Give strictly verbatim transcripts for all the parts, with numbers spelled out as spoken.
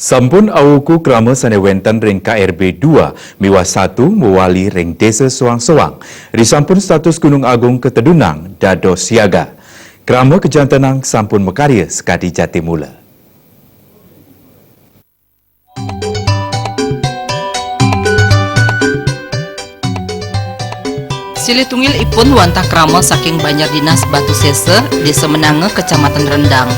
Sampun awuku krama sane wenten ring K R B dua miwah satu mawali ring Desa Soang-Soang. Risampun status Gunung Agung katedunang dados siaga. Krama kajantenang sampun makarya sakadi jati mula. Silih tunggil ipun wantah krama saking Banjar Dinas Batu Sesa, Desa Menanga, Kecamatan Rendang.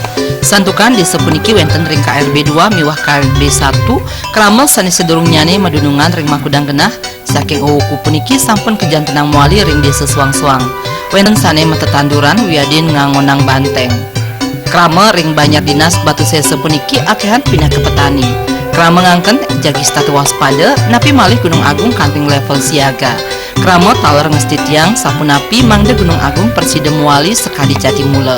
Santukan desa puniki wenten ring K R B dua miwah K R B satu, krama sane sadurungnyane madunungan ring Makudang Genah, saking awuku puniki sampun kajantenang mawali ring Desa Soang-Soang. Wenten sane matetanduran wiadin ngangonang banteng. Krama ring Banjar Dinas Batu Sesa puniki akehan pinaka petani. Krama ngangken jagi setata waspada, napi malih Gunung Agung kanti level siaga. Krama taler ngastitiang sapunapi mangda Gunung Agung prasida mawali sakadi jati mula.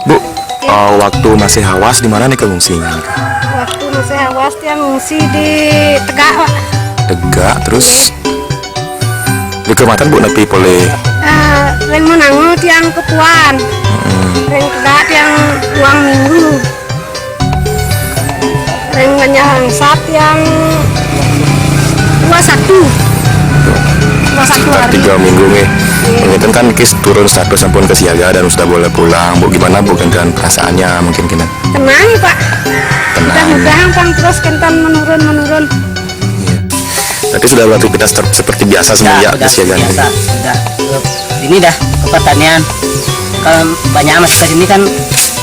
Bu, eh, waktu masih awas di mana nih ngungsinya? Waktu masih awas tiang ngungsi di Tegak, Pak. Tegak, terus di kecamatan, Bu, nepi polih? Eh, ring Menanga tiang kepuan. Mm-mm. Ring Tegak tiang duang minggu. Ring Banjar Angsa tiang dua satu. Dua satu. Sekitar hari. Tiga minggu nggih. Iya. Ngeten kan niki turun status sampun ke siaga dan sudah boleh pulang. Bu, gimana, Bu, dengan perasaannya mungkin kena? Tenang, Pak. Tenang. Mudah-mudahan pang terus kenten menurun-menurun. Iya. Berarti sudah beraktivitas ter-, seperti biasa. Sudah, semenjak sudah kesiagaan ini? Biasa, sudah. Ini dah ke pertanian. Kalau banyak masuk ke sini kan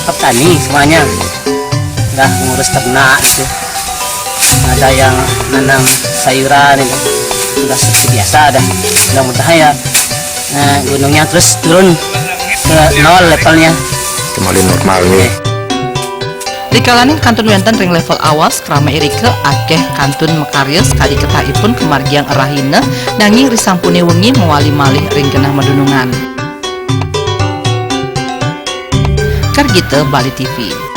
petani semuanya. Udah ngurus ternak gitu. Ada yang nanam sayuran itu. Udah seperti biasa dah. Mudah-mudahan ya, eh, gunungnya terus turun ke nol levelnya. Kembali normal nih. Rikalaning kantun wenten ring level awas, krama irika akeh kantun makarya sakadi ketahipun kamargiang rahina, nanging risampune wengi mawali malih ring genah madunungan. Kargita, Bali T V.